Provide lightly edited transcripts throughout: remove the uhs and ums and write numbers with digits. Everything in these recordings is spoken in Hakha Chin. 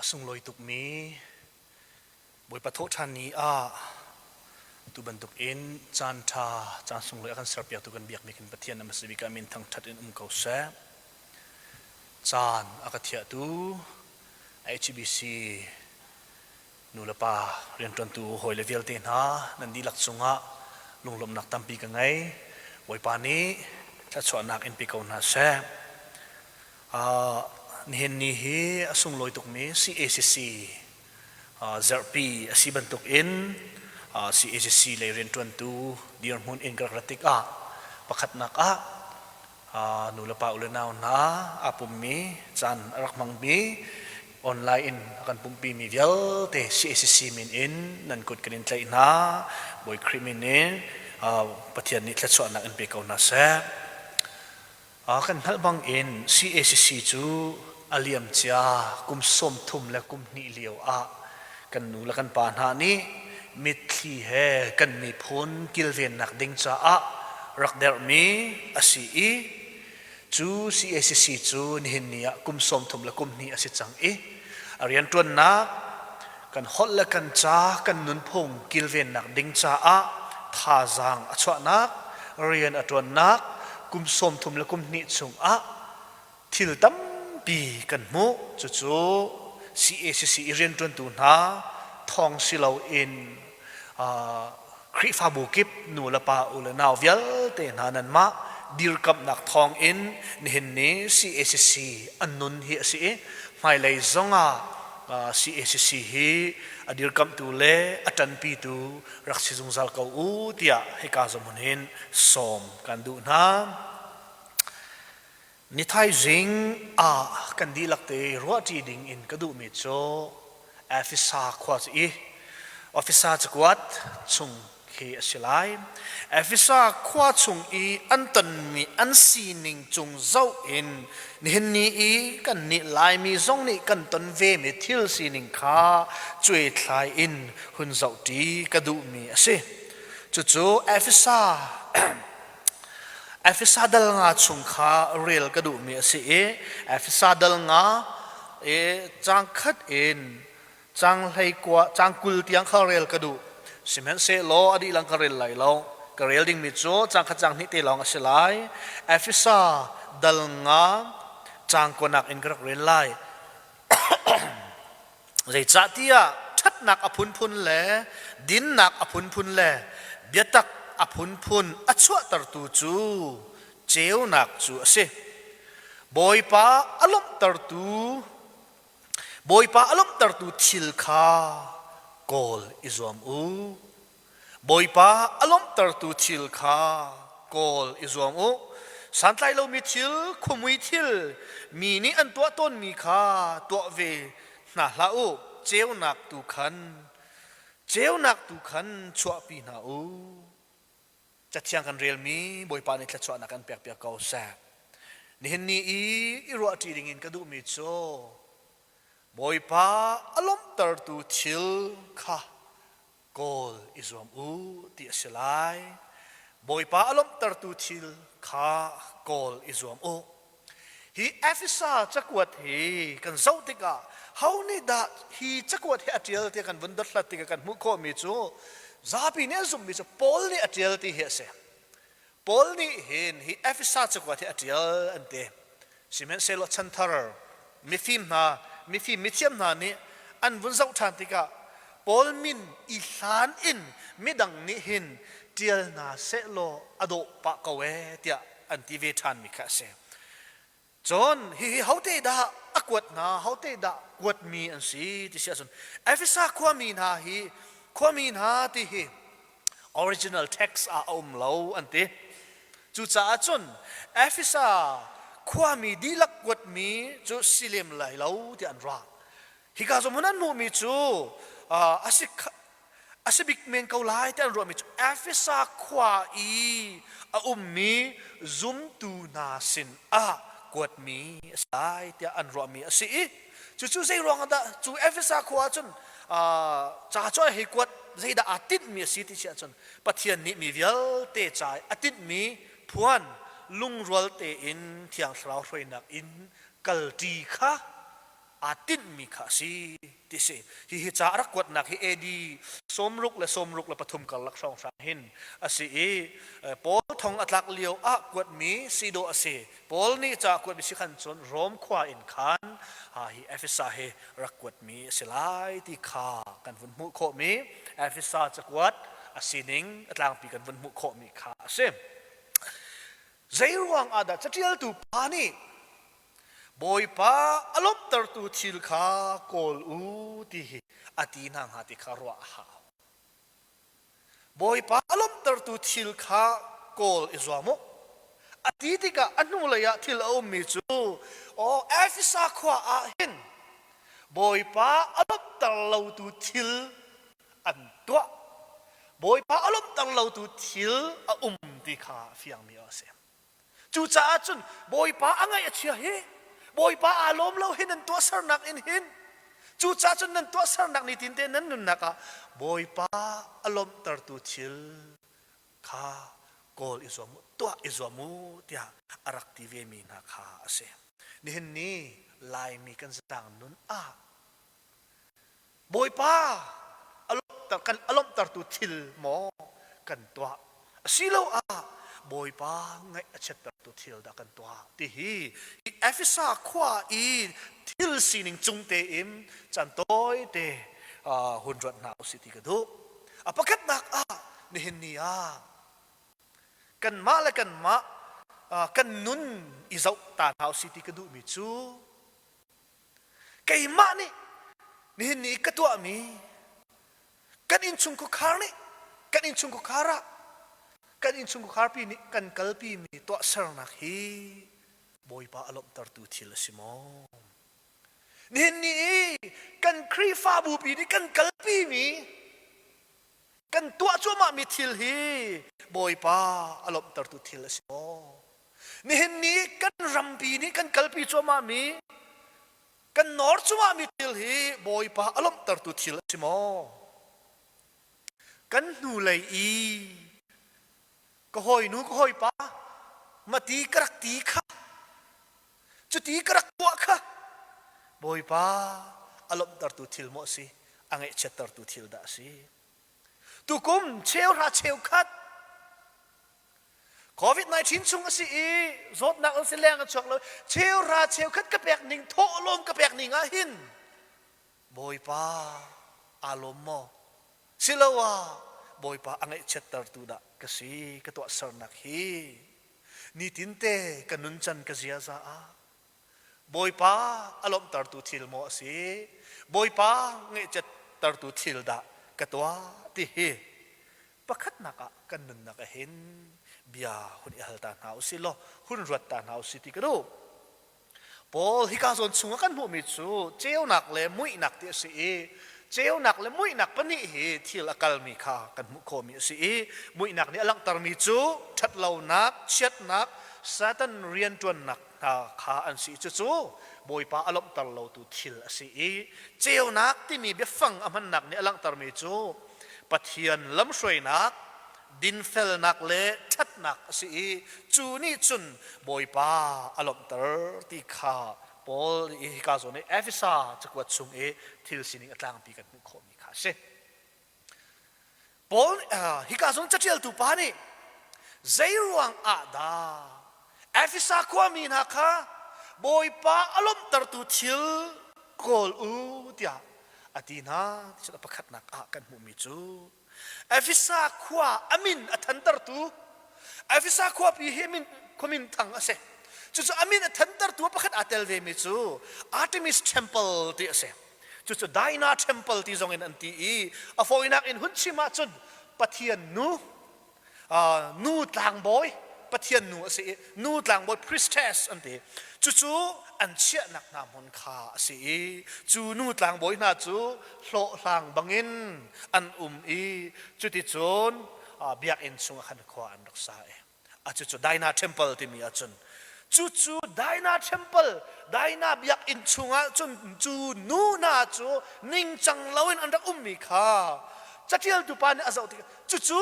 sunglawi tukmi Bawipa thawhṭhan ni ah tu bantuk in caan ṭha, caan sunglawi a kan serpiaktu kan biakmi kan Pathian a hmasa bik ah min thangṭhat in um ko seh. Caan a ka thiahtu HBC nu le pa rianṭuantu hawile vialte hna nan dihlak cungah lunglawmhnak tampi ka ngei. Bawipa nih thluachuahnak in pe ko hna seh. Nihin ni hi a sunglawi tukmi CACC zarhpi a si bantuk in CACC lei rianṭuantu dirhmun in ka rak rat tikah pakhatnak ah nu le pa u le nau hna aa pummi caan a rak hmangmi online in a kan pumhpimi vialte CACC min in nan kut kan in tlaih hna. Bawi Khrih min in Pathian nih thluachuahnak in pe ko hna seh. Kan hngalh bang in CACC cu a liamcia kum 30 le kum hnih lio ah kan nu le kan pa hna nih mitthli he kan miphun kilvennak ding caah rak derhmi a si i cu CACC cu nihin ni ah kum 30 le kum hnih a si cang i a rianṭuannak kan holh le kan ca kan nunphung kilvennak ding caah thazaang a chuahnak rian a ṭuannak kum 30 le kum hnih chungah thil tampi kan hmuh. Cucu CACC i rianṭuantu hna thawng si loin Khrihfabu kip nu le pa u le nau vialte hna nanmah dirkamhnak thawng in nihin ni CACC an nun hi a si i hmailei zongah CACC hi a dirkamhtu le a ṭanpitu rak si zungzal ko u tiah hika zamun hin sawm kan duh hna. Ni thaizing ah kan dihlak te ruahṭi ding in ka duhmi cu Efesa khua cu i Efesa cakuat chung khi a si lai. Efesa khua chung i an tonmi an sining cung zoh in nihin ni i kannih Laimi zong nih kan ton vemi thil sining kha cuaithlai in hun zohṭi ka duhmi a si. Cucu Efesa Efesa dal nga chung kha rel ka duhmi a si i Efesa dal nga i caang khat in caang hlei kua caang 20 tiang kha rel ka duh. Sihmanhsehlaw a dih lang ka rel lai lo. Ka rel dingmi cu caang khat caang hnih te lawng a si lai. Efesa dal nga caang kuanak in ka rak rel lai. Zeicahtiah ṭhatnak a phunphun le dinnak a phunphun le biatak a phunphun a chuahtertu cu ceunak cu a si. Bawipa a lawmhtertu Bawipa a lawmhtertu thil kha kawl i zuam u. Bawipa a lawmhtertu thil kha kawl i zuam u. Santlai lomi thil, khuamui thil, mi nih an tuah tawnmi kha tuah ve hna hlah u. Ceunak tu khan, ceunak tu khan chuahpi hna u. Cathiang kan relmi Bawipa nih thluachuahnak kan pekpiak ko seh. Nihin ni i i ruahṭi dingin ka duhmi cu Bawipa a lawmhtertu thil kha kawl i zuam u ti a si lai. Bawipa a lawmhtertu thil kha kawl i zuam u. Hi Efesa cakuat hi kan zoh tikah ho nih dah hi cakuat hi a ṭial ti kan vun dothlat tikah kan hmuh khawhmi cu zapi nih an zumhmi cu Paul nih a ṭial ti hi a si. Paul nih hin hi Efesa cakuat hi a ṭial an ti. Sihmanhsehlaw chanthar mifim hna, mifim mithiam hna nih an vun zoh ṭhan tikah Paul min i hlan in midang nih hin ṭial hna sehlaw a dawh pah ko ee tiah an ti ve ṭhanmi kha a si. Cun hihi hote dah a kuat hna, hote dah kuatmi an si ti si ahcun Efesa khuami hna hi khuami hna ti hi original text ah a um lo an ti. Cucaah cun Efesa khuami dihlak kuatmi cu si lem lai lo tiah an ruah. Hika zawn an hmuhmi cu a si a si bik men ko lai ti an ruahmi cu Efesa khua i a ummi zumtu hna sin ah kuatmi a si lai tiah an ruahmi a si i cucu zei ruangah dah cu Efesa khua ah cun ca cu a hei kuat zeidah aa tinhmi a si ti si ahcun Pathian nih mi vialte ca i a tinhmi phuan lungrual tein Thiang Thlarau hruainak in kalṭi kha. aa tinhmi kha a si ti si. Hihi ca a rak kuatnak hi AD 63 karlak hrawnghrang hin a si i Paul thong a tlak lio ah kuatmi si dawh a si. Paul nih ca a kuatmi si khan cun Rom khua in khan hi Efesa hi rak kuatmi a si lai ti kha kan vun hmuh khawhmi Efesa cakuat a sining a tlangpi kan vun hmuh khawhmi kha a si. Zeiruang ah dah caṭialtu pa nih Bawipa a lawmhtertu thil kha kawl u ti hi a ti hna hnga ti kha ruah a hau. Bawipa a lawmhtertu thil kha kawl i zuam u. A ti tikah a hnulei ah thil a ummi cu aw Efesa khua ah hin Bawipa a lawmhter lotu thil an tuah. Bawipa a lawmhter lotu thil a um ti kha fiangmi a si. Cucaah cun Bawipa a ngaih a chia hi Bawipa aa lawm lo hi nan tuahsernak in hin cucaah cun nan tuahsernak nitin te nan nunnak ah Bawipa a lawmhtertu thil kha kawl i zuam u tuah i zuam u tiah a rak ti ve mi hna kha a si. Nihin ni Laimi kan zatlang nun ah Bawipa a lawmhter kan a lawmhtertu thil maw kan tuah asiloah Bawipa ngaih a chiattertu thil dah kan tuah ti hi hi Efesa khua i thil sining cung tein caan tawi te hun ruat hna usih ti ka duh. A pakhatnak ah nihin ni ah kanmah le kanmah kan nun i zoh ta hna usih ti ka duhmi cu Keimah nih nihin ni ka tuahmi kan innchungkhar nih kan innchungkhar ah kan innchungkharpi nih kan kalpimi tuahsernak hi Bawipa a lawmhtertu thil a si maw? Nihin ni i kan Khrihfabu pi nih kan kalpimi kan tuah cuahmahmi thil hi Bawipa a lawmhtertu thil a si maw? Nihin ni kan rampi nih kan kalpi cuahmahmi kan nawr cuahmahmi thil hi Bawipa a lawmhtertu thil a si maw? Kan hnulei i ka hawinu ka hawipa mati ka rak ti kha cuti ka rak tuah kha Bawipa a lawmhtertu thil maw a si a ngaihchiattertu thil dah a si? Tukum cheuhra cheukhat COVID-19 chung a si i zawtnak an si leng an chuak lo cheuhra cheukhat ka pek ning thawhlawm ka pek ning ah hin Bawipa aa lawm maw siloah Bawipa a ngaihchiattertu dah ka si ka tuahsernak hi nitinte ka nuncan ka ziaza ah Bawipa a lawmhtertu thil maw a si? Bawipa ngaihchiattertu thil dah ka tuah ti hi pakhatnak ah kan nunnak ah hin bia hun i hal ta hna usih law hun ruat ta hna usih ti ka duh. Paul hika zawn chungah kan hmuhmi cu ceunak le muihnak ti a si i ceunak le muihnak pahnih hi thil a kalmi kha kan hmuh khawhmi a si i muihnak nih a langhtermi cu ṭhatlonak, chiatnak, Satan rianṭuannak hna kha an si. Cucu Bawipa a lawmhter lotu thil a si i ceunak timi biafang a hmannak nih a langhtermi cu Pathian lamhruainak, dinfelnak le ṭhatnak a si i cu nih cun Bawipa a lawmhter ti kha Paul nih hika zawn i Efesa cakuat chung i thil sining a tlangpi kan hmuh khawhmi kha a si. Paul hika zawn caṭialtu pa nih zeiruang ah dah Efesa khuami hna kha Bawipa a lawmhtertu thil kawl u tiah a ti hna ti cu pakhatnak ah kan hmuhmi cu Efesa khua a min a thantertu Efesa khuapi hi min khuamin thang a si cucu a min a thantertu pakhat aa tel vemi cu Artemis Temple ti a si Cucu Dinah Temple ti zong in an ti i a fawinak in hun chim ahcun Pathian nu, uh, nu tlangbawi, Pathian nu a si i nu tlangbawi priestess an ti. Cucu an chiahnak hna hmun kha a si i cu nu tlangbawi hna cu hlawhhlang bangin an um i cuticun uh, biakinn chungah khan khua an rak sa i a cucu Dinah Temple timi ahcun cucu Dinah Temple Dinah biakinn chungah cun cu nu hna cu ningcang loin an rak ummi kha catialtu pa nih a zoh tikah cucu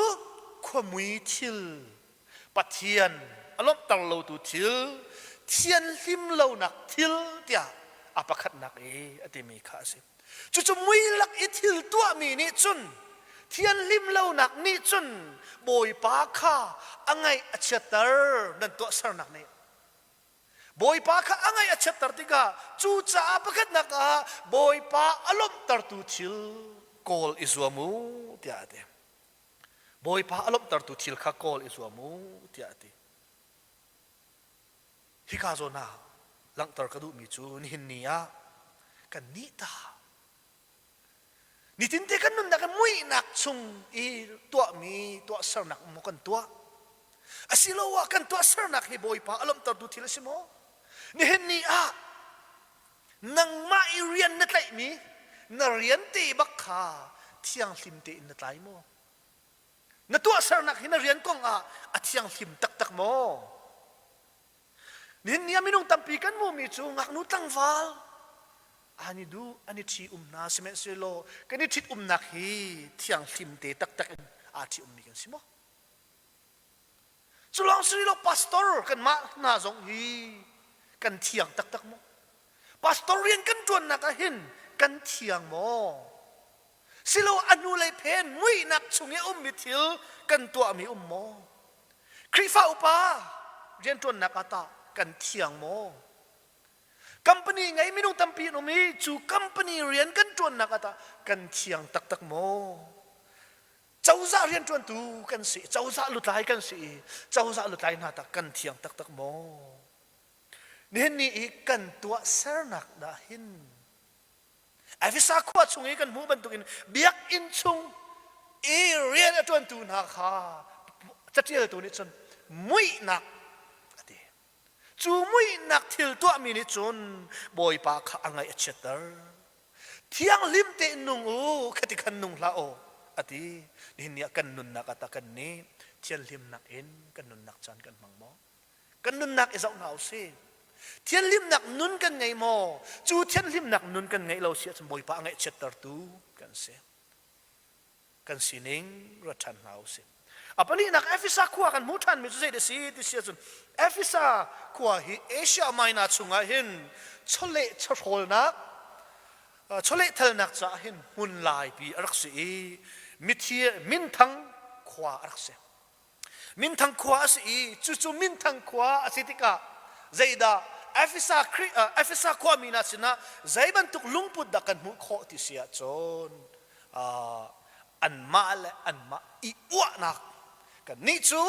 khuamui thil Pathian a lawmhter lotu thil thianhlim lonak thil tiah a A pakhatnak i a timi kha a si. Cucu muilak i thil tuahmi nih cun thianhlim lonak nih cun Bawipa kha a ngaih a chiatter nan tuahsernak nih. Bawipa kha a ngaih a chiatter tikah cucaah pakhatnak ah Bawipa a lawmhtertu thil kawl i zuam u tiah a ti. Bawipa a lawmhtertu thil kha kawl i zuam u tiah a ti. Hika zawn ah langhter ka duhmi cu nihin ni ah kan nih ta nitinte kan nunnak i muihnak chung i tuahmi tuahsernak maw kan tuah asiloah kan tuahsernak hi Bawipa a lawmhtertu thil a si maw? Nihin ni ah nangmah i rian na tlaihmi na rian te bak kha thianghlim tein na tlai maw? Na tuahsernak hi na rian kong ah a thianghlim taktak maw? Nihin ni ah minung tampi kan hmuhmi cu ngaknu tlangval an i duh, an i ṭhi um hna sihmanhsehlaw kan i ṭhit umnak hi thianghlim te taktak in aa ṭhi ummi kan si maw? Cu lawng si lo pastor kanmah hna zong hi kan thiang taktak maw? Pastor rian kan ṭuannak ah hin kan thiang maw? Silo a hnulei phen muihnak chung i a ummi thil kan tuahmi um maw? Khrihfa upa rianṭuannak ah tah kan thiang maw? Company ngei minung tampi an um i cu company rian kan ṭuannak ah tah kan thiang taktak maw? Cozah rianṭuantu kan si, cozah lutlai kan si i cozah lutlai hna tah kan thiang taktak maw? Nihin ni i kan tuahsernak dah hin Efesa khua chung i kan hmuh bantukin biakinn chung i rian a ṭuantu hna kha caṭialtu nih cun muihnak a ti. Cu muihnak thil tuahmi nih cun Bawipa kha a ngaih a chiatter. Thianghlim tein nung u, khati khan nung hlah u, a ti. Nihin ni ah kan nunnak ah tah kan nih thianhlimnak in kan nunnak caan kan hmang maw? Kan nunnak i zoh hna u sih. Thianhlimnak nun kan ngei maw? Cu thianhlimnak nun kan ngeih lo si ahcun Bawipa a ngaihchiattertu kan si. Kan sining ruat ṭhan hna u sih. A pahnihnak Efesa khua kan hmuh ṭhanmi cu zei dah si ti si ahcun Efesa khua hi Asia Minor chungah hin chawleh chawhrawlnak chawleh thalnak caah hin hmun laipi a rak si i mithi minthang khua a rak si. Minthang khua a si i cucu minthang khua a si tikah zeidah Efesa Efesa khuami hna sinah zei bantuk lungput dah kan hmuh khawh ti si ahcun anmah le anmah i uahnak kannih cu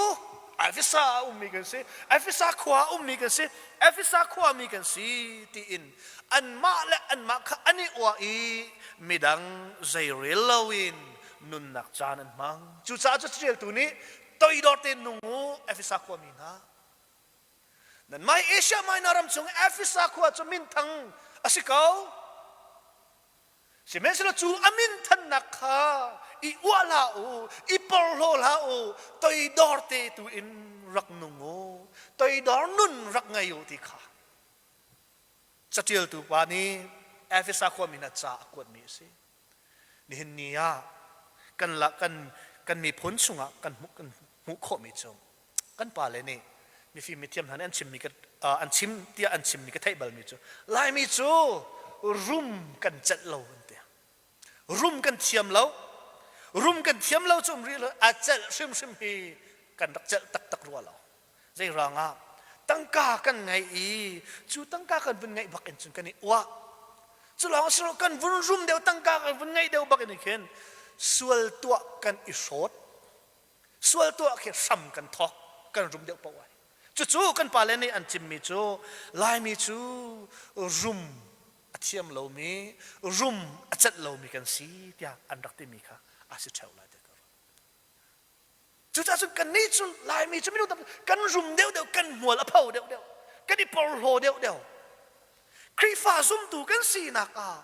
Efesa a ummi kan si Efesa khua a ummi kan si Efesa khuami kan si tiin anmah le anmah kha an i uah i midang zeirel loin nunnak caan an hmang. Cucaah cu caṭialtu nih toidor tein nung u Efesa khuami hna. Nanmah Asia Minor ram chung Efesa khua cu minthang a si ko. Sihmanhsehlaw cu a minthannak kha i uah hlah u, i porhlaw hlah u, toidor te tu in rak nung u, toidor nun rak ngei u ti kha caṭialtu pa nih Efesa khuami hna ca a kuatmi a si. Nihin ni ah kan la kan kan miphun chungah kan hmuh kan hmuh khawhmi cu kan pale nih mifim mithiam hna nih an chimmi ka an chim tiah an chimmi ka theih balmi cu Laimi cu rum kan celh lo an ti. Rum kan thiam lo. Rum kan thiam lo cu um rih lo a celh hrimhrim hi kan rak celh taktak rua lo. Zei ruangah tangka kan ngeih i cu tangka kan vun ngeih bak in cun kan i uah. Cu lawng si lo kan vun rum deuh tangka kan vun ngeih deuh bak in khin sual tuah kan i hrawt. Sual tuah khi hram kan thawk kan rum deuh paoh ai. Cucu kan pale nih an chimmi cu Laimi cu rum a thiam lomi, rum a celh lomi kan si tiah an rak timi kha a si ṭheo lai ti ka ruah. Cucaah cun kannih cu Laimi cu minung tam kan rum deuhdeuh, kan hmual a pho deuhdeuh, kan i porhlaw deuhdeuh. Khrihfa zumtu kan sinak ah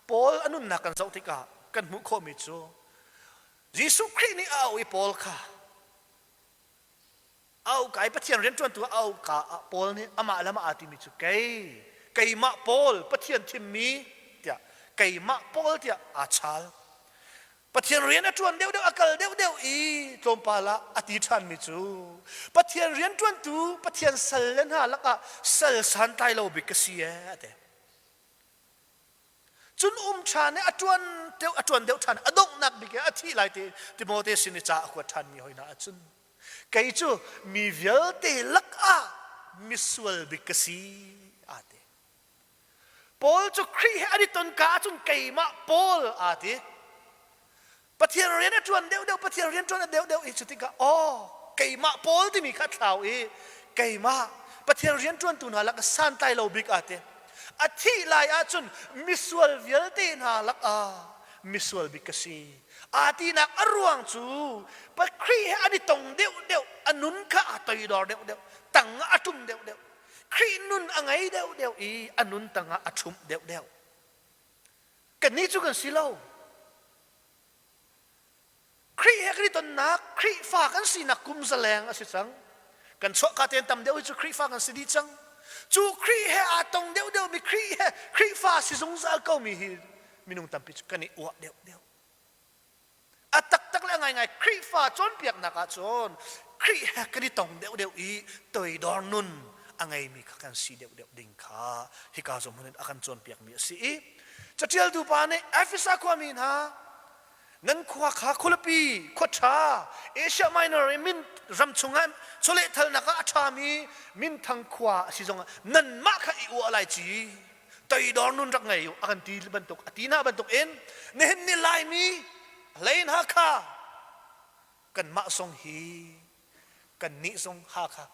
Paul a nunnak kan zoh tikah kan hmuh khawhmi cu Jesuh Khrih nih a auh i Paul kha au ka i Pathian rianṭuantu a auh ka ah Paul nih amah le amah aa timi cu kei keimah Paul Pathian thimmi tiah keimah Paul tiah aa chaal. Pathian rian a ṭuan deuhdeuh a kal deuhdeuh i tlawmpal ah a ti ṭhanmi cu Pathian rianṭuantu Pathian sal le hna lakah sal santlai lo bik ka si ee a ti. Cun um ṭhan i a ṭuan deuh a ṭuan deuh ṭhan a donghnak bik i a thih lai ti Timote sin i ca a kuat ṭhanmi hoi hna ahcun kei cu mi vialte lakah misual bik ka si aa ti. Paul cu Khrih he an i ton ka ahcun keimah Paul aa ti. Pathian rian a ṭuan deuhdeuh, Pathian rian ṭuan a deuhdeuh i cu tikah aw keimah Paul timi kha thlau i keimah Pathian rian ṭuantu hna lak santlai lo bik aa ti. A thih lai ahcun misual vialte hna lakah misual bik ka si. Aa tinak a ruang cu Khrih he an i tong deuhdeuh, a nun kha aa toidor deuhdeuh, tang ah a ṭum deuhdeuh. Khrih nun a ngei deuhdeuh i a nun tangah a ṭhumh deuhdeuh. Kannih cu kan si lo. Khrih he kan i tonnak Khrihfa kan sinak kum zaleng a si cang. Kan chuahka tein tam deuh hi cu Khrihfa kan si dih cang. Cu Khrih he aa tong deuhdeuhmi Khrih he Khrihfa si zungzal komi hi minung tampi cu kan i uah deuhdeuh. A taktak le a ngaingai Khrihfa cawnpiaknak ahcun Khrih he kan i tong deuhdeuh i toidor nun a ngeimi kha kan si deuhdeuh ding kha hika zawn hmun in a kan cawnpiakmi a si i caṭialtu pa nih Efesa khuami hna nan khua kha khualipi khua ṭha Asia Minor i min ram chungah chawlehthalnak ah a ṭhami minthang khua a si zongah nanmah kha i uah lai ci toidor nun rak ngei u a kan ti bantuk a ti hna bantuk in nihin ni Laimi Hlain Hakha kanmah zong hi kannih zong Hakha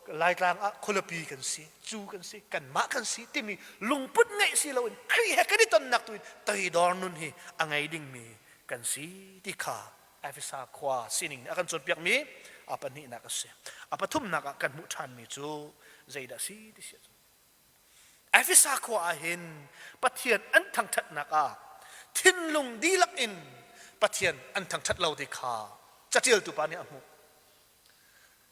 Laitlang ah khualipi kan si cu kan si kanmah kan si timi lungput ngeih si loin Khrih he kan i tonnak tu in toidor nun hi a ngei dingmi kan si ti kha Efesa khua sining nih a kan cawnpiakmi a pahnihnak a si. A pathumnak ah kan hmuh ṭhanmi cu zeidah si ti si ahcun Efesa khua ah hin Pathian an thangṭhatnak ah thinlung dihlak in Pathian an thangṭhat lo ti kha caṭialtu pa nih a hmuh.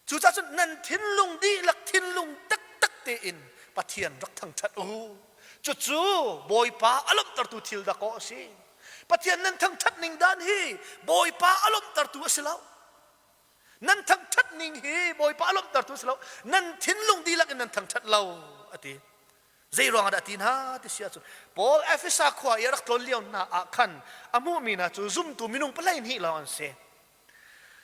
Cucaah cun nan thinlung dihlak thinlung taktak tein Pathian rak thangṭhat u. Cucu Bawipa a lawmhtertu thil dakaw a si. Pathian nan thangṭhat ning dan hi Bawipa a lawmhtertu a si lo. Nan thangṭhat ning hi Bawipa a lawmhtertu si lo. Nan thinlung dihlak in nan thangṭhat lo a ti. Zei ruangah dah a ti hna ti si ahcun Paul Efesa khua i a rak tlawn lio hna ah khan a hmuhmi hna cu zumtu minung 12 lawng an si.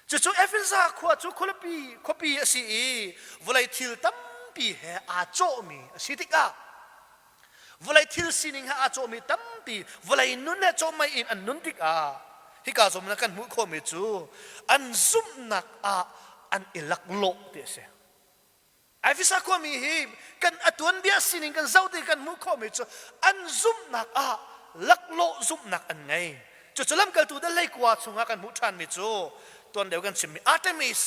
Cucu Efesa khua cu khualipi khuapi a si i vawlei thil tampi he aa cawhmi a si tikah Vawlei thil sining he aa cawhmi tampi vawlei nun he cawhmai in an nun tikah hika zawn kan hmuh khawhmi cu an zumhnak ah an i laklawh ti a si. Efesa khuami hi kan a tuanbia sining kan zoh ti kan hmuh khawhmi cu an zumhnak ah laklawh zumhnak an ngei. Cucu lamkaltu dal hleikua chungah kan hmuh ṭhanmi cu tuan deuh kan chimmi Artemis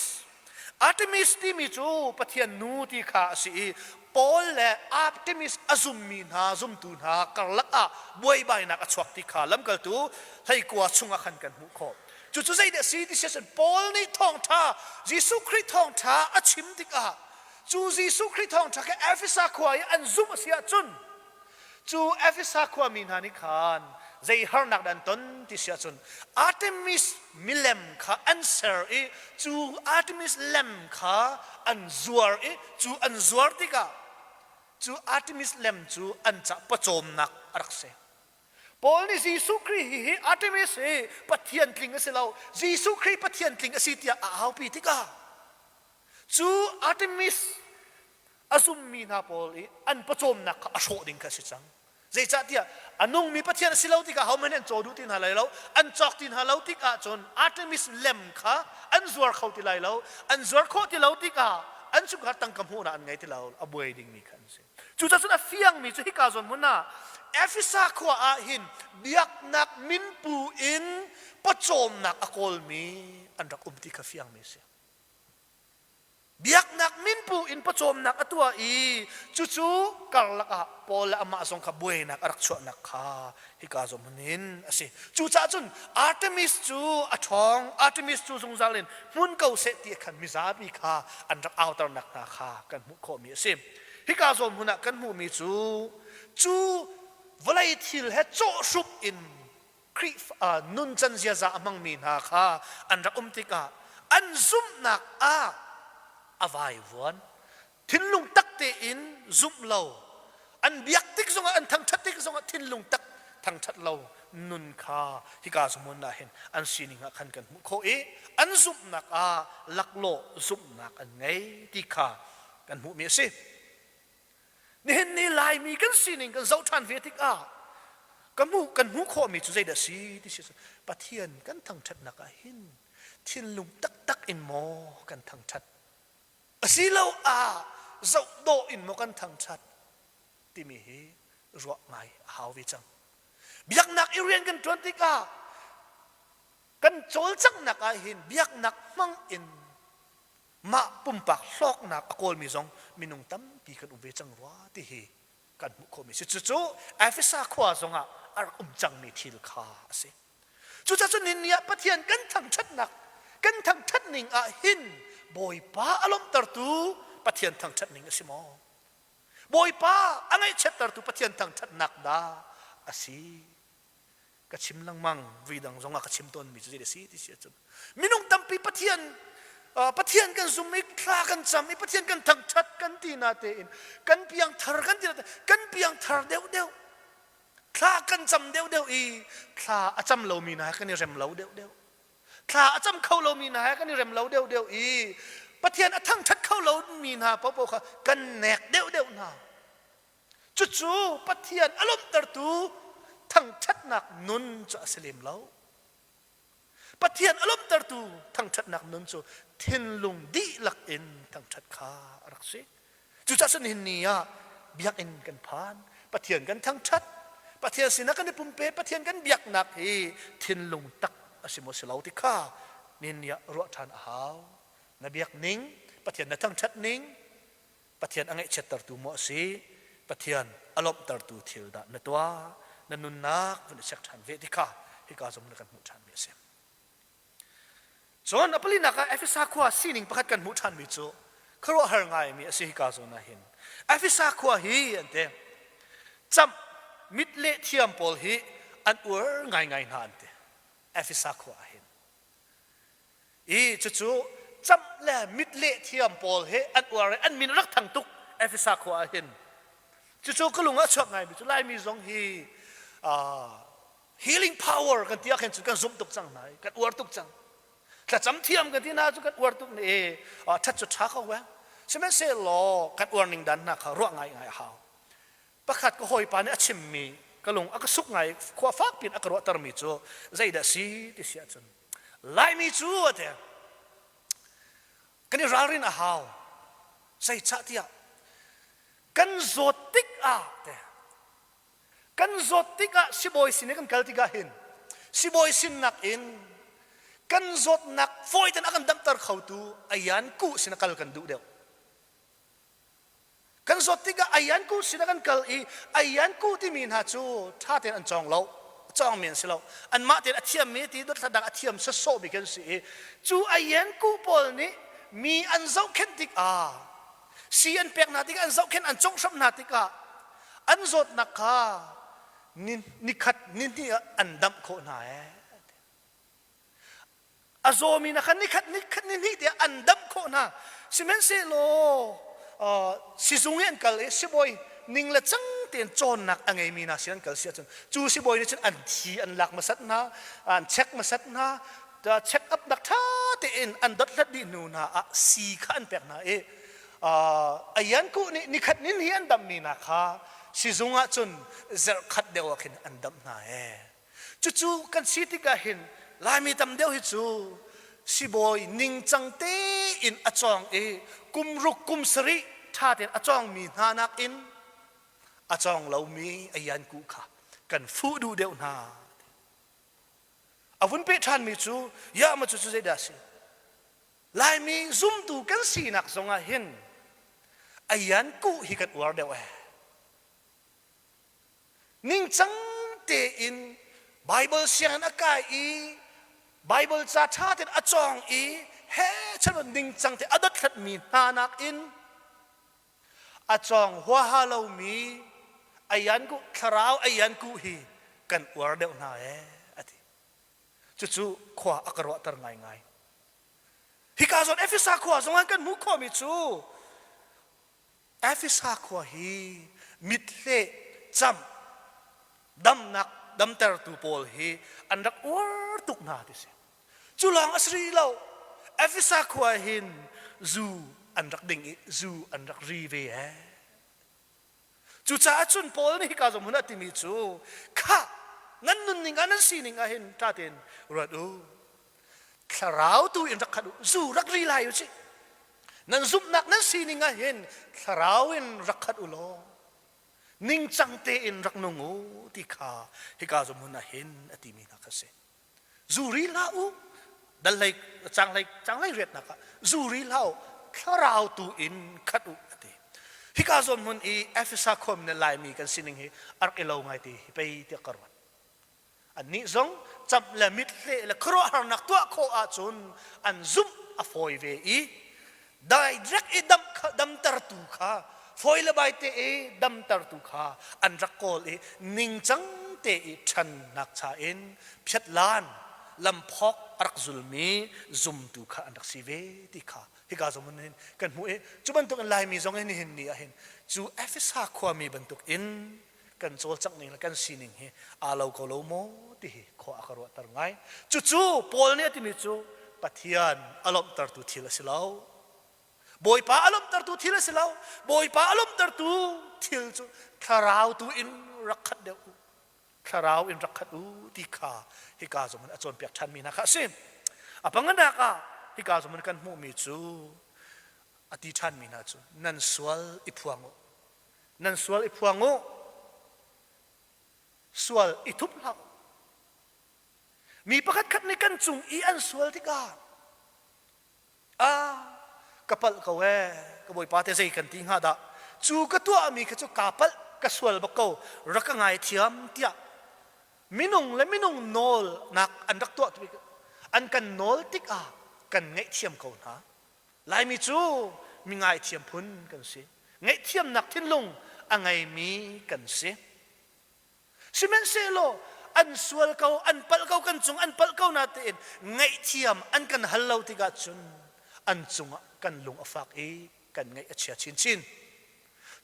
Artemis timi cu Pathian nu ti kha a si i Paul le Artemis a zummi hna zumtu hna karlak ah buaibainak a chuak ti kha lamkaltu hleikua chungah khan kan hmuh khawh. Cucu zeidah a si ti si ahcun Paul nih thawngṭha Jesuh Khrih thawngṭha a chim tikah cu Jesuh Khrih thawngṭha kha Efesa khua i an zumh a si ahcun Cu Efesa khuami hna nih khan zei harnak dah an ton ti si ahcun Artemis milem kha an ser i cu Artemis lem kha an zuar i cu an zuar tikah cu Artemis lem cu an cah pawcawmnak a rak si. Paul nih Jesuh Khrih hi hi Artemis hi Pathian tling a si lo, Jesuh Khrih Pathian tling a si tiah a aupi tikah cu Artemis a zummi hna pawl i an pawcawmnak kha a hrawh ding kha a si cang. Zeicahtiah a nungmi Pathian a si lo tikah hohmanh an caw duh ti hna lai lo, an cawk ti hna lo tikah cun Artemis lem kha an zuar kho ti lai lo. An zuar khawh ti lo tikah an chungkhar tangka hmuhnak an ngei ti lo, a buai dingmi kha an si. Cucaah cun a fiangmi cu hika zawn hmun ah Efesa khua ah hin biaknak minpu in pawcawmnak a kawlmi an rak um ti kha fiangmi a si. Biaknak minpu in pawcawmnak a tuah i cucu karlak ah Paul le amah zong kha buainak a rak chuahnak kha hika zawn hmun in a si. Cucaah cun Artemis cu a ṭhawng, Artemis cu zungzal in hmun ko seh ti khan mizapi kha an rak auternak hna kha kan hmuh khawhmi a si. Hika zawn hmun ah kan hmuhmi cu cu vawlei thil he cawhhrup in Khrihfa nuncan ziaza a hmangmi hna kha an rak um tikah an zumhnak ah a vaivuan. Thinlung tak tein zumh lo, an biak tik zongah an thangṭhat tik zongah thinlung tak. thangṭhat lo nun kha hika hmun ah hin an sining ah khan kan hmuh khawh i an zumhnak ah laklawh zumhnak an ngei ti kha kan hmuhmi a si. Nihin ni Laimi kan sining kan zoh ṭhan ve tikah kan hmuh kan hmuh khawhmi cu zeidah si ti si Pathian kan thangṭhatnak ah hin thinlung taktak in maw kan thangṭhat asiloah zoh dawh in maw kan thangṭhat timi hi ruah ngai a hau ve cang. Biaknak i rian kan ṭuan tikah kan cawlcanghnak ah hin biaknak hmang in mah pumpak hlawknak a kawlmi zong minung tampi kan um ve cang rua ti hi kan hmuh khawhmi si. Cucu Efesa khua zongah a rak um cangmi thil kha a si. Cucaah cun nihin ni ah Pathian kan thangṭhatnak kan thangṭhat ning ah hin Bawipa a lawmhtertu Pathian thangṭhat ning a si maw? Bawipa a ngaihchiattertu Pathian thangṭhatnak dah a si? Ka chim lengmang, vui dang zongah ka chim tawnmi cu zei a si ti si ahcun minung tampi Pathian Pathian kan zum i thla kan cam i Pathian kan thangṭhat kan ti na tein kan piangthar kan ti na kan piangthar deuhdeuh thla kan cam deuhdeuh i thla a cam lomi hna he kan i rem lo deuhdeuh thla a cam kho lomi hna he kan i rem lo deuhdeuh i Pathian a thangṭhat kho lomi hna paohpaoh kha kan nek deuhdeuh hna. Cucu Pathian a lawmhtertu thangṭhatnak nun cu a si lem lo. Pathian a lawmhtertu thangṭhatnak nun cu thinlung dihlak in thangṭhat kha a rak si. Cucaah cun nihin ni ah biakinn kan phan, Pathian kan thangṭhat, Pathian sinah kan i pumpe, Pathian kan biaknak hi thinlung tak a si maw si lo ti kha nihin ni ah ruah ṭhan a hau. Na biak ning, Pathian na thangṭhat ning, Pathian a ngaihchiattertu maw a si, Pathian a lawmhtertu thil dah na tuah, na nunnak vun i check ṭhan ve ti kha hika zong na kan hmuh ṭhanmi a si. Cun a palinak ah Efesa khua sining pakhat kan hmuh ṭhanmi cu khuaruahhar ngaimi a si hika zawn ah hin. Efesa khua hi an ti. Camh mit leh thiam pawl hi an uar ngaingai hna an ti. Efesa khua ah hin. I cucu camh le mit leh thiam pawl hi an uar i an min rak thang tuk Efesa khua ah hin. Cucu ka lung ah chuak ngaimi cu Laimi zong hi healing power kan ti ah khin cun kan zumh tuk cang hna i kan uar tuk cang. Thlacam thiam kan ti hna cu kan uar tuk ne i ṭhat cu ṭha ko ve. Sihmanhsehlaw kan uar ning dan hna kha ruah ngaingai a hau. Pakhat ka hawipa nih a chimmi ka lung a ka suk ngai khua fak piin a ka ruahtermi cu zeidah si ti si ahcun Laimi cu a ti kan i ralrin a hau zeicahtiah kan zawt tik ah te kan zawt tikah sibawi sin i kan kal tikah hin sibawi sinnak in kan zawtnak fawi ten a kan damter khotu ayan ku sin a kal kan duh deuh Kan zawt tikah Aianku sinah kan kal i Aianku timi hna cu ṭha tein an cawng lo, cawngmi an si lo. Anmah tein a thiammi ti dothlatnak a thiam sawsawhmi kan si i cu Aianku pawl nih mi an zohkhenh tikah si an pek hna tikah an zohkhenh an conghhramh hna tikah an zawtnak kha ni nikhat ni hnih ah an damh khawh hna ee. A zawmi na kha nikhat nikhat ni hnih tiah an damh khawh hna. Sihmanhsehlaw sizung i an kal i sibawi ning le cang tein cawnnak a ngeimi hna sin an kal si ahcun cu sibawi nih cun an thi an lak hmasat hna, an check hmasat hna, check up nak ṭha tein an dothlat dih hnu hna ah sii kha an pek hna i ayan kuh nih nikhat nin hi an damhmi hna kha sizung ah cun zarhkhat deuh ah khin an damh hna ee. Cucu kan si tikah hin Laimi tam deuh hi cu sibawi ningcang tein a cawng i kum ruk kum sarih ṭha tein a cawngmi hna nakin a cawng lomi a iankuh kha kan fuh duh deuh hna. A vun peh ṭhanmi cu ya ma cucu zeidah a si? Laimi zumtu kan sinak zongah hin a iankuh hi kan uar deuh ee. Ningcang tein Baibal sianginn a kai i Baibal ca ṭha tein a cawng i he chan ningcang te a dothlatmi hna nakin a cawng huaha lomi ayan ku thlarau ayan ku hi kan uar deuh hna ee a ti. Cucu khua a ka ruahter ngaingai. Hika zawn Efesa khua zong ah kan hmuh khawhmi cu Efesa khua hi mithleh camh damnak damtertu pawl hi an rak uar tuk hna ti si. Cu lawng a si rih lo. Efesa khua hin zu an rak ding i zu an rak ri ve ee. Cucaah cun Paul nih hika zawn hmun ah timi cu khah nan nunning ah nan sining ah hin ṭha tein ruat u. Thlarau tu in rak khat u. Zu rak ri lai u cih. Nan zumhnak nan sining ah hin thlarau in rak khat u law ningcang tein rak nung u ti kha hika zawn hmun ah hin a timi hna kha si. Zu ri hlah u. Dal hlei cang hlei cang hlei riatnak ah zu ri hlah u. Thlarau tu in khat u a ti. Hika zawn hmun i Efesa khuam le Laimi kan sining hi a rak i lo ngai ti hi pei tiah ka ruat. Annih zong camh le mithle le khuaruahharnak tuah khawh ahcun an zumh a fawi ve i direct i dam damtertu kha fawi le bai te i damtertu kha an rak kawl i ningcang te i ṭhannak cha in phiatlan lamphawk a rak zulmi zumtu kha an rak si ve ti kha hika zong hin kan hmuh i cu bantuk in Laimi zong hin nihin ni ah hin cu Efesa khuami bantuk in kan cawlcangh ning le kan sining hi aa lo ko lo maw ti hi khua a ka ruahter ngai. Cucu Paul nih a timi cu Pathian a lawmhtertu thil a si lo. Bawipa a lawmhtertu thil a si lo. Bawipa a lawmhtertu thil cu thlarau tu in rak khat deuh u. Thlarau in rak khat u ti kha hika zong in a cawnpiak ṭhanmi hna kha a si. A panganak ah hika zong in kan hmuhmi cu a ti ṭhanmi hna cu nan sual i phuang u. Nan sual i phuang u. Sual i thup hlah u. Mi pakhat khat nih kan cung i an sual tikah ah ka palh ko ee ka bawipa te zei kan ti hnga dah cu ka tuahmi kha cu kaa palh ka sual bak ko rak ka ngaithiam tiah minung le minung nawlnak an rak tuah an kan nawl tikah kan ngaihthiam ko hna Laimi cu mi ngaithiam phun kan si. Ngaihthiamnak thinlung a ngeimi kan si. Sihmanhsehlaw an sual ko, an palh ko, kan cung an palh ko natein ngaihthiam an kan hal lo tikah cun an cungah kan lung a fak i kan ngaih a chia chinchin.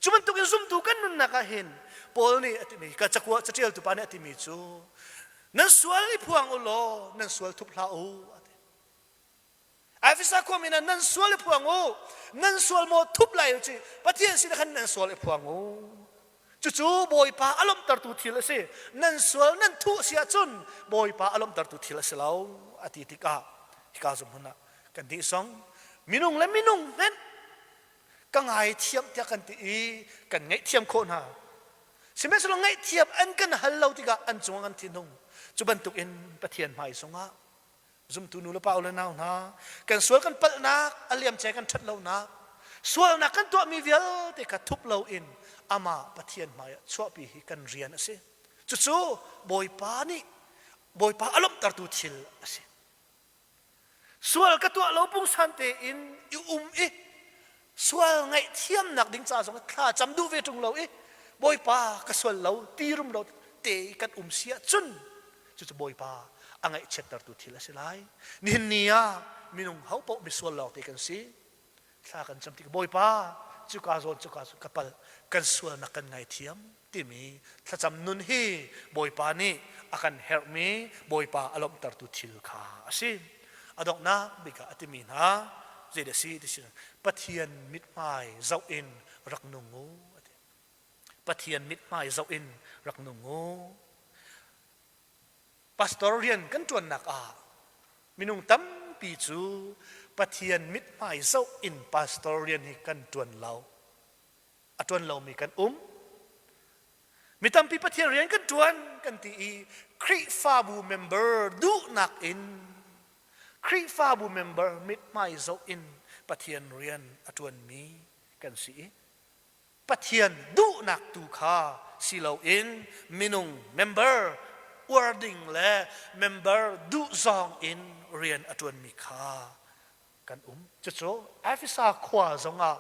Cu bantukin zumtu kan nunnak ah hin Paul nih a timi ka cakua caṭialtu pa nih a timi cu nan sual i phuang u law nan sual thup hlah u a ti. Efesa khuami hna nan sual i phuang u nan sual maw thup lai u ci Pathian sin khan nan sual i phuang u cucu Bawipa a lawmhtertu thil a si nan sual nan thuh si ahcun Bawipa a lawmhtertu thil a si lo a ti tikah hika zum hmun ah kan dih song minung le minung hmenh ka ngaithiam tiah kan ti i kan ngaihthiam khawh hna sihmanhsehlaw ngaihthiam an kan hal lo tikah an cungah kan thinhung cu bantukin Pathian hmai zongah Zumtu nu le pa le nau hna, kan sual kan palhnak, a liamcia kan ṭhat lonak, sualnak kan tuahmi vialte kha thup loin amah Pathian hmaiah chuahpi hi kan rian a si. Cucu Bawipa nih Bawipa a lawmhtertu thil a si. Sual ka tuah lo pungsan tein i um i sual ngaihthiamnak ding ca zong thla cam duh ve ṭung lo i Bawipa ka sual lo ti rum lo te i kan um si ahcun cucu Bawipa a ngaihchiattertu thil a si lai. Nihin ni ah minung ho paoh misual lawng te kan si. Thla kan cam tik Bawipa cuka zawn cuka zawn ka pal kan sualnak kan ngaithiam timi thlacam nun hi Bawipa nih a kan herhmi Bawipa a lawmhtertu thil kha a si. A donghnak bik ah a timi hna zeidah a si ti si Pathian mithmai zoh in rak nung u a ti. Pathian mithmai zoh in rak nung u. Pastor rian kan ṭuannak ah minung tampi cu Pathian mithmai zoh in pastor rian hi kan ṭuan lo. A ṭuan lomi kan um. Mi tampi Pathian rian kan ṭuan kan ti i Khrihfabu member duhnak in Khrihfabu member mithmai zoh in Pathian rian a ṭuanmi kan si i Pathian duhnak tu kha si loin minung member uar ding le member duh zawng in rian a ṭuanmi kha kan um. Cucu Efesa khua zongah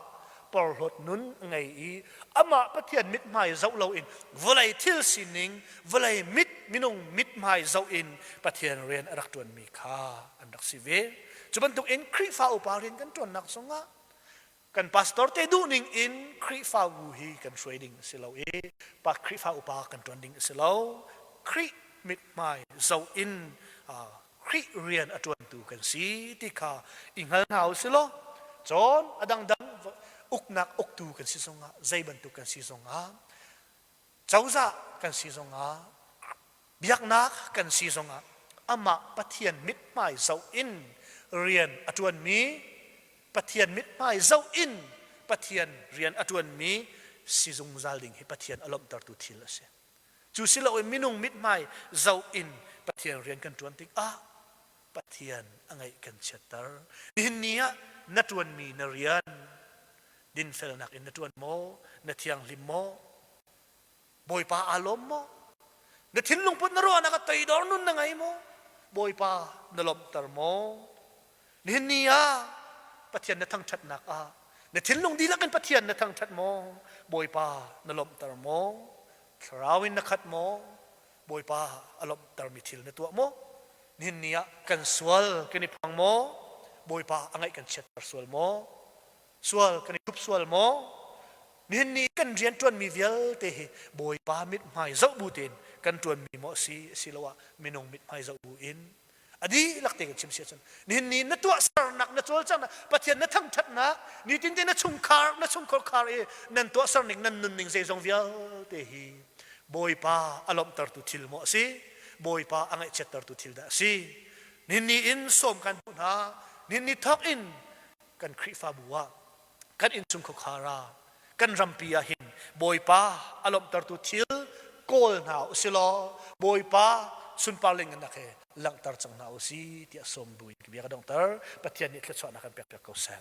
porhlawt nun a ngei i amah Pathian mithmai zoh loin vawlei thil sining, vawlei mit minung mithmai zoh in Pathian rian a rak ṭuanmi kha an rak si ve. Cu bantukin Khrihfa upa rian kan ṭuannak zongah kan pastor te duhning in Khrihfabu hi kan hruai ding a si lo i pa Khrihfa upa kan ṭuan ding a si lo. Khrih mithmai zoh in Khrih rian a ṭuantu kan si ti kha i hngal hna u sih law cun a dangdang uknak uktu kan si zongah zei bantuk kan si zongah cozah kan si zongah biaknak kan si zongah amah Pathian mithmai zoh in rian a ṭuanmi Pathian mithmai zoh in Pathian rian a ṭuanmi si zungzal ding hi Pathian a lawmhtertu thil a si. Cu si loin minung mithmai zoh in Pathian rian kan ṭuan tikah Pathian a ngaih kan chiatter. Nihin ni ah na ṭuanmi na rian dinfelnak in na ṭuan maw? Na thianghlim maw? Bawipa aa lawm maw? Na thinlung put na ruahnak ah toidor nun na ngei maw? Bawipa na lawmhter maw? Nihin ni ah Pathian na thangṭhatnak ah na thinlung dihlak in Pathian na thangṭhat maw? Bawipa na lawmhter maw? Thlarau in na khat maw? Bawipa a lawmhtermi thil na tuah maw? Nihin ni ah kan sual kan i phuang maw? Bawipa a ngaih kan chiatter sual maw? Sual kan i thup sual maw? Nihin ni kan rian ṭuanmi vialte hi Bawipa mithmai zoh bu tein kan ṭuanmi maw a si asiloah minung mithmai zoh bu in a dihlak te kan chim si ahcun nihin ni na tuahsernak na cawlcanghnak Pathian na thangṭhatnak nitin te na chungkhar na chungkhar khar i nan tuahserning nan nunning zeizong vialte hi Bawipa a lawmhtertu thil maw a si Bawipa a ngaihchiattertu thil dah a si nihin ni in sawm kan duh hna nihin ni thawk in kan Khrihfabu ah kan innchung khuakhar ah kan rampi ah hin Bawipa a lawmhtertu thil kawl hna usilaw Bawipa sunpar le ngannak he langhter cang hna usi tiah sawm buin bia ka donghter. Pathian nih thluachuahnak kan pek piak ko seh.